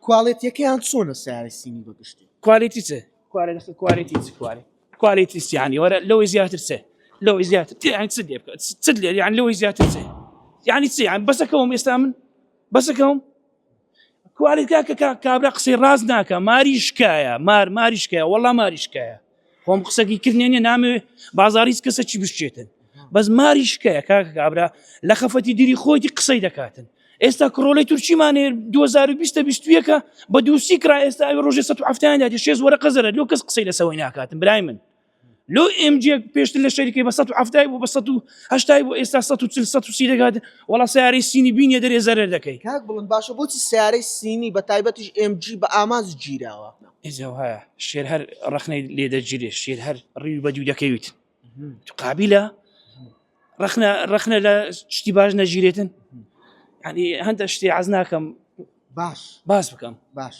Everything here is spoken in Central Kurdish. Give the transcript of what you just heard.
کوالێتیەکەیان چۆنە سیارەی سینی بەگشتی؟ کوالێتی چ کوالێتی کوالێتی چ کوالێ کوالێتی یعنی وەرە لەوەی زیاتر چ لەوەی زیاتر یعنی چ لێ بکە چ لێ یعنی لەوەی زیاتر چ یعنی چ یعنی بەسەکەوم ئێستا من بەسەکەوم کوالێت کاکە کابرا قسەی ڕاست ناکە ماری شکایە مار ماری شکایە وەڵا ماری شکایە خۆم قسەکی کردنێ نیە نامەوێ بازاری هیچ کەسە چی بشچێتن بەس ماری شکایە کاکە کابرا لە خەفەتی دیری خۆیتی قسەی دەکاتن ئێستا کڕۆلەی تورکیمان 2020 21 بە دووسی کرا ئێستا ئەوی ڕۆژێ 170 داتی شێز وەرەقە زەرەر لۆ کەس قسەی لەسەوەی ناکاتن برای من لۆ ئێمجێک پێشتر لە شەریکەی بە 170 بوو بە 180 بوو ئێستا 140 130 دەکات وەڵا سیارەی سینی بینیە دەرێ زەرەر دەکەی. کاک بڵند باشە بۆچی سیارەی سینی بە تایبەتیش MG بە ئامانج گیراوە؟ ئێجا وایە شێر هەر ڕەخنەی لێ دەگیرێ شێر هەر ڕیوی بە دوو دەکەویت تو قابیلە ڕەخنە ڕەخنە لە شتی باش نەگیرێتن یعنی هەندە شتی عەز ناکەم باش باس بکەم باش.